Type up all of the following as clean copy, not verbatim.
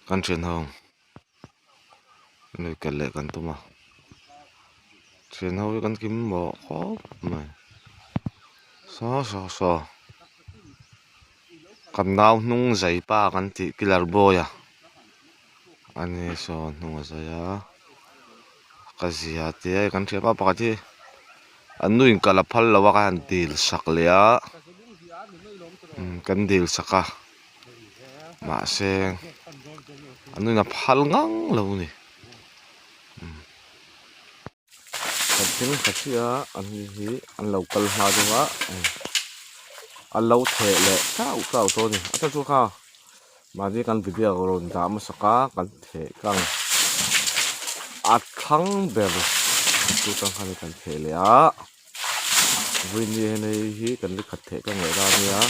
Kan thian ho lui kal leh kan tum a thian ho hi kan kim mawh khawp mai saw saw saw kan nau hnung zai pa kan tih pillar boy a ani saw hnung a zai a ka zia te a kan thian pa pakhat hi an nu in kal a phal lo a ka han dil sak leh a kan dil sak a. Mahse an in a phal ngang lo a ni kan thil ka hria an ni hi an lo kal hma deuh a an lo theh leh tauh tauh tawh a ni a chu kha mahni kan video rawn dah hmasak a kan theh kang a thlang ber chu tang khan kan theh leh a. Vawiin hian hei hi kan ri khat theih ka ngaih dan a nia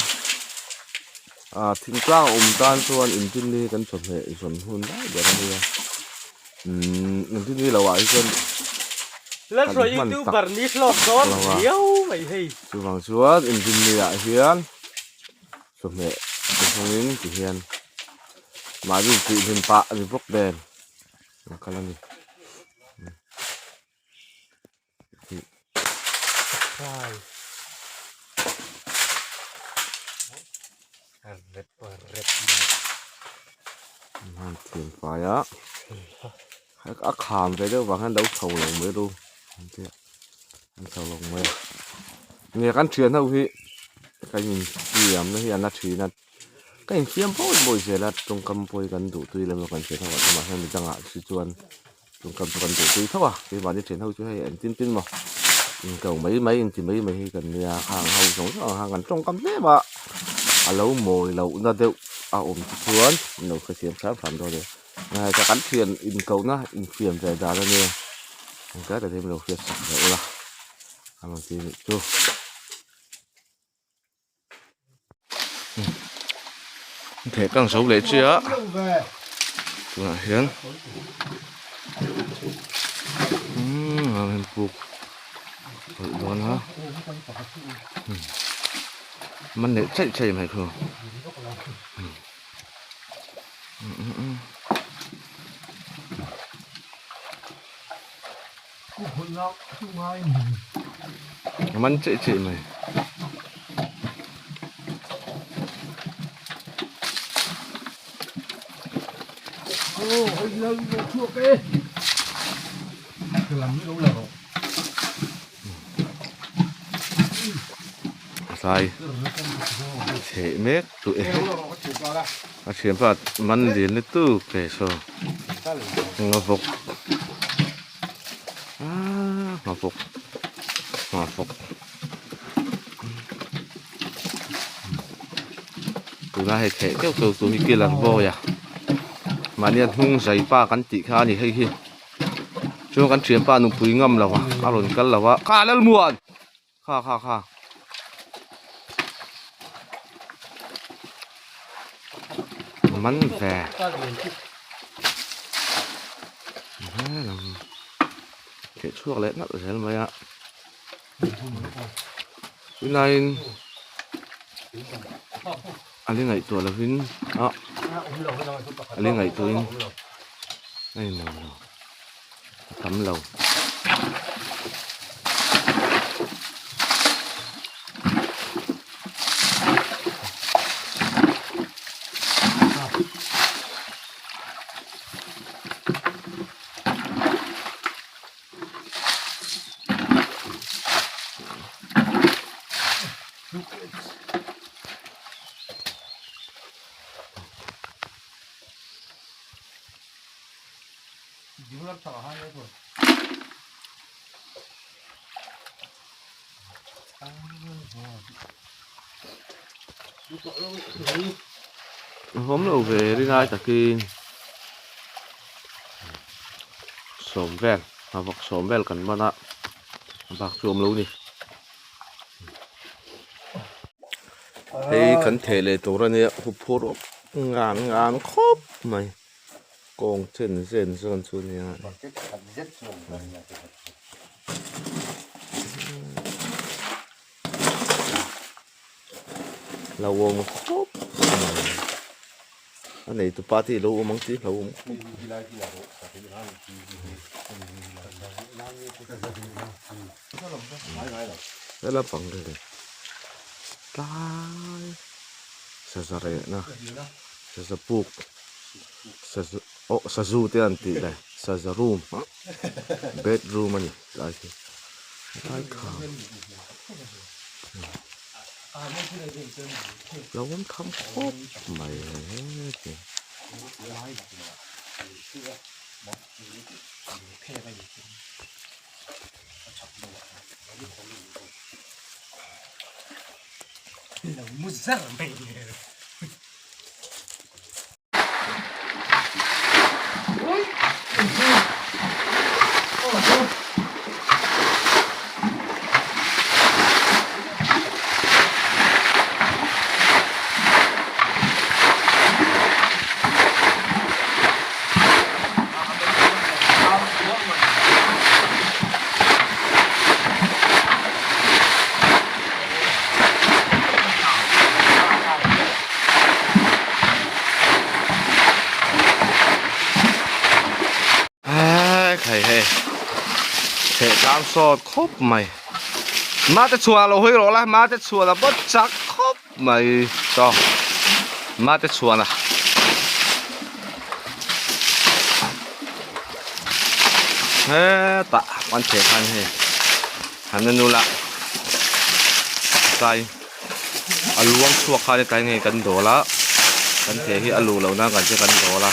ah thingtlang a awm tan chuan inrinni hi kan chawhmeh zawn hun lai ber a nia umm inrinni lo ah hi chuan kan hman tak lo a chuvang chuan inrinni ah hian chawhmeh zawngin ti hian mahni intihhlim pah a ni bawk nen a kal a ni. Thianfai a a kham ve deuh vang hian lo chho lo mai ru an tia an chho lo mai a nge kan thian ho hi kan infiam na hi a na thin a ka infiam bawi bawi zel a tawngkam pawh hi kan duh tui lem lo kan thian ho ah chuan mahse midangah si chuan. Tawngkam chu kan duh tui tho a, keimahni thian ho chu hei an tin tin maw inko mai mai inti mai mai hi kan nia khang ho zawng zawng ang khan kan tawngkam hle a, a lo mawi lohna deuh a awm te chuan an lo hrethiam hram hram dawn a ni heta kan thian inkohna infiam ve dan a nia engkai tak hian min lo hriat sak ve ula a rawn ti anih chu. Theh kang zo leh chiah tunah hian umm a rawn puk hawlh dawn a man leh chaih chaih mai khu Man cheh cheh mai. Tlai cheh mek tu e a thianpa man lian lutuk e saw ngavawk. Aaa nghafawk nghafawk tuna hei theh keuh keuh tur hi killer boy a mahni a hnung zai pa kan tih kha a ni hei hi chuan kan thianpa nupui ngam lo a a rawn kal lo a kha Lalmuan kha kha kha man ve theh chhuak leh nalh zel mai a tunlaiin a li ngaihtuah lovin a a li ngaihtuahin a inang lo. a tam lo. Awm lo ve rinai takin sawm vel hna vawk sawm vel kan man a bak chu awm lo ni hei kan theh leh tur a nia huphurh ngan ngan khawp mai. Kawng chen zen zawn chu nia. Lo awm khawp mai. A neitu pa te hi lo awm ang tih hlo awm khawp. He lampang te hi tlai saza rehna saza puk sazu aw sazu te an tih le saza room bedroom a ni tlai khi tlai kha lo awm tham khawp mai he. Khai hei theh tlang sawt khawp mai mate chhuah lo hawi rawh la mate chhuah la bawt chak khawp mai chaw mate chhuahna hetah an theh khan hei han en ula tlai a luang chhuak khan hetlai ngei kan dawl a kan theh hi a luh loh nan kan che kan dawl a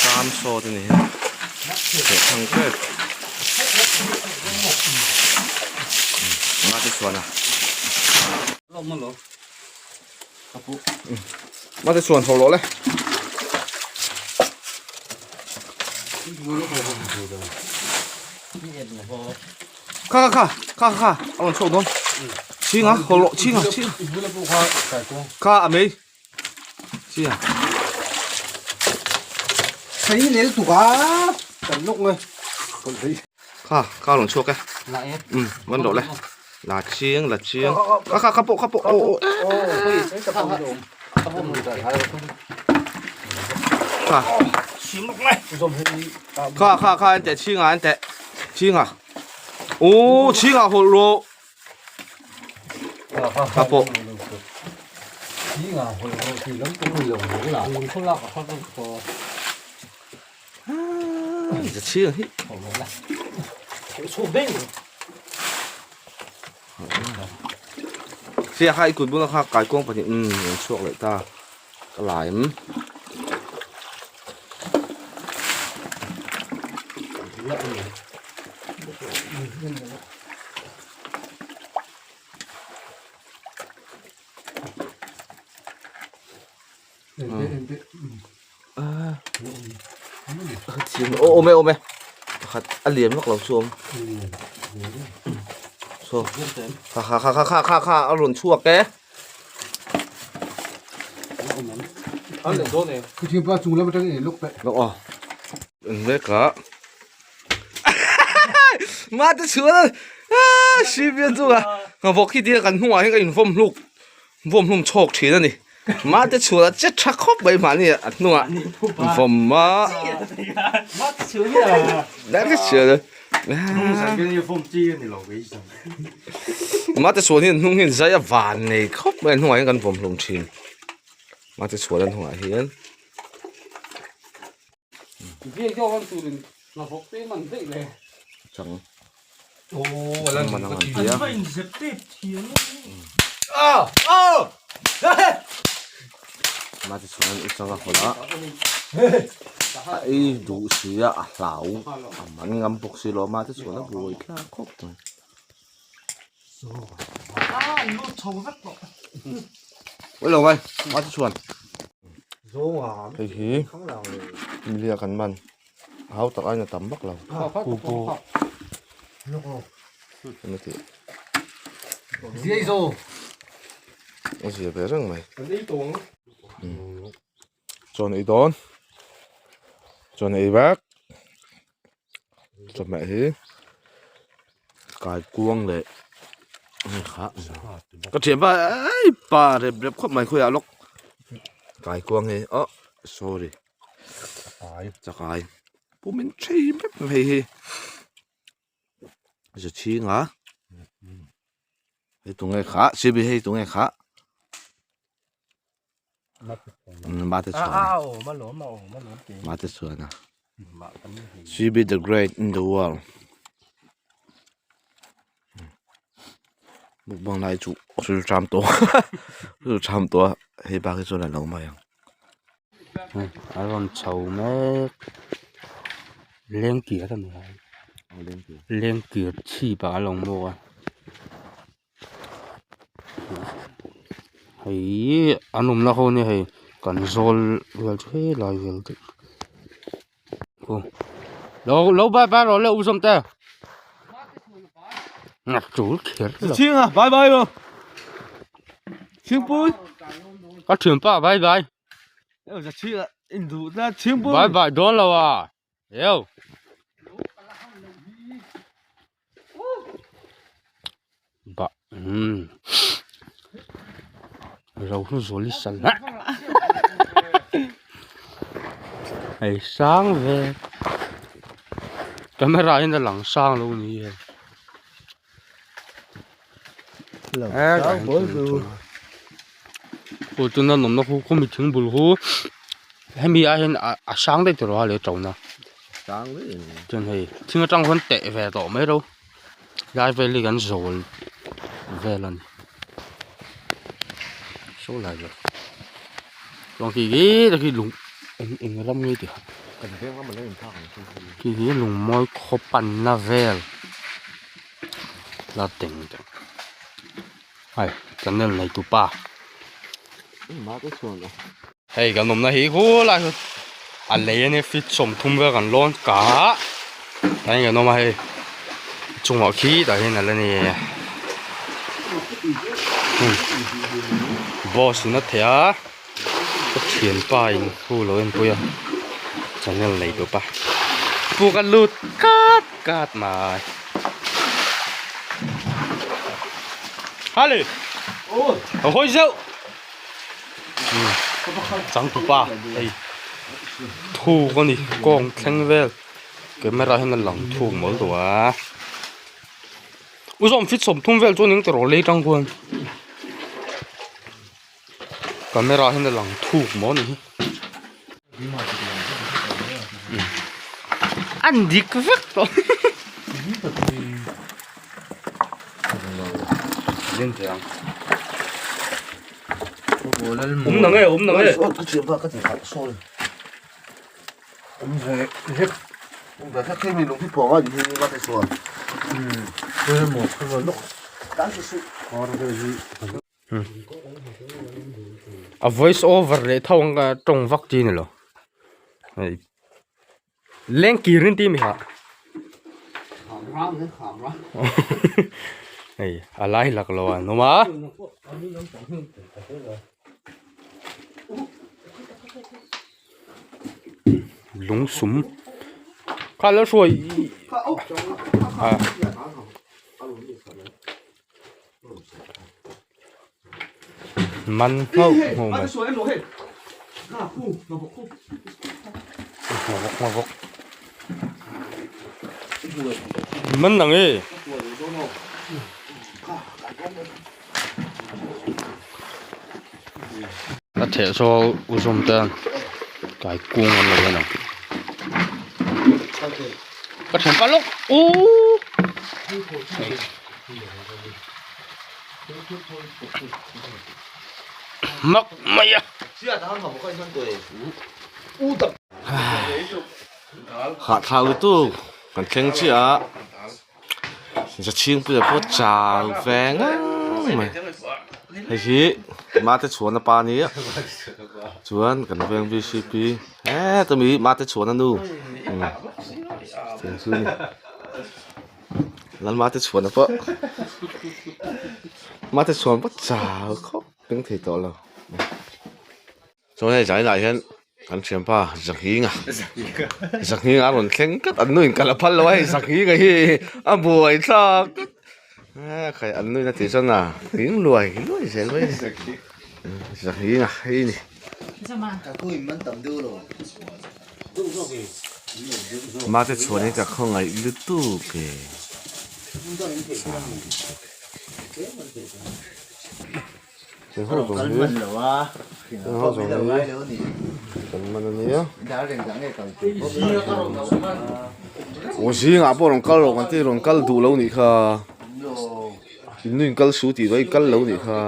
tam sawt a ni theh thang tep mate chhuan a mate chhuan ho lawh le. Kha kha kha kha kha a rawn chhuak dawn chhing a haw lawh chhing a chhing kha a mei chhing a Sei lel tuk a kan lawk nge kha kha a rawn chhuak e um van rawh le la chhing la chhing kha kha kha pawh kha pawh aw aw kha Kha kha kha an teh chhing ah an teh chhing ah oh chhing ah hawlh rawh kha pawh chhing hi Sia kha i kut bula kha kaikuang pahnih umm an chhuak leh ta ka lai em. Aw awm e awm e pakhat a lian vak lo chu awm saw kha kha kha kha kha kha a rawn chhuak e aw mek a mate chuan sibian chu a vawk hi tia kan hnungah hian ka invawm hluk Vawm hlum chhawk thin a ni. Mate chhuah a che tha khawp mai mahni a hnungah vawm a. Mate chhuah Mate chhuah hian hnung hian zai a van nei khawp mai a hnungah hian kan vawm hlum thin. Mate chhuah a hnungah hian. Chang. Mate chuan u changa hawlh a a ei duh si a a hlau a man ngam bawk si lo a mate chuan a buai thlak khawp mai. Ui lo ngai mate chuan hei hi milia kan man. Hau tak aiin a tam vak lo. Eng ti? A zia ve reng mai. Chawn ei dawn. Chawn ei vek. Chawhmeh hi kaikuang leh ka thianpa ei pa rep rep khawp mai khawiah lawk. Kaikuang hi oh sorry chakai pumin thei vek hei hi zu chhing a hei tunge kha cb hei tunge kha mate chuan mate chuan a cb the great in the world mukbang lai chu thil ṭam tawh thil ṭam tawh a hei bak hi chuan a lo mai ang. A rawn chho mek lengkir a ni a lengkir chhip ah a lo maw a hei an awmna ho nia hei kan zawl vel chu helai vel daih. Lo lo bye bye rawh le u zawm te. Ngak tul kher lo. Chhing a bye bye lo. Chhingpui. Ka thianpa bye bye. Eo za chhing a in duh na chhingpui. Bye bye dawn lo a. Eo. Ba umm ro hnu zawl hi sal hleh hei sang ve camera hian a lang sang lo ni hei aw tuna nawmna khu khumi thing bul khu hemi ah hian a sang daih tawh a leh ṭona chuan hei thing aṭang khuan teh ve tawh mai ro. Lai vel hi kan zawl vel a ni saw lai vel chuan khi khi te khi lung eng eng ram nge tih khi hi lungmawi khaw panna vel la teng teng hei channel nei tu pa. Hei kan awmna hi khulai chu a lei ania feet 30 vel kan lawn kah a eng kan awm a hei chungah khi tah hian a la ni boss in a theh a ka thianpa in khu lo enpui a channel nei tawp a puk a lut kat kat mai hali a hawi zeuh. Changtupa hei thuk a ni kawng thleng vel camera hian a lang thuk mawl tawh a u zawm feet 30 vel chu a ning tawh lei tang khuan camera hian a lang thuk maw a ni hi an dik vek tawh Um nang e um nang e a voice over leh tho ang ka tawng vak chi ni lo hei lengkir in ti mi ha hei a lai lak lo a an awm a. Lung sum kha lo hruai a. Man nghauh nghauh mai nghavawk man nang e a theh saw u zawm te kai kung an lo en ang ka thianpa lawk uuh. Mak mai a. Hah thlau lutuk kan thleng chiah a zachhingpuia pawh chau ve ngang mai hei hi mate chhuana pa ania chuan kan veng vcp heta mi mate chhuana nu chu ni. Lalma te chhuan pawh ma te chhuan pawh chau khawp peng thei tawh lo chuan hei zai lah hian kan thianpa Zanghinga Zanghinga a rawn thleng tlat an nuin kal a phal lo a hei Zanghinga hi a buai thlak tlat khai an nuin a tih chuan a nghing luai luai zel mai a ni Zanghinga hei a ni. Mate chhuan hi ka khawngaih lutuk e. Aw zingah pawh rawn kal rawh kan ti rawn kal duh lo nih kha in nu in kal su tih daih kal lo nih kha.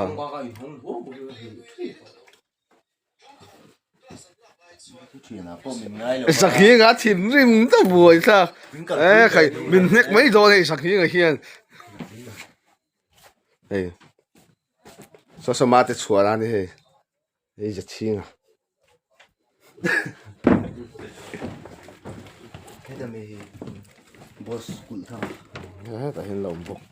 Sakhinga thinrim ta buai thlak e khai min hnek mai dawn hei sakhinga hian hei saw saw mate chhuah a ni hei hei zachhinga hetah hian la awm bawk.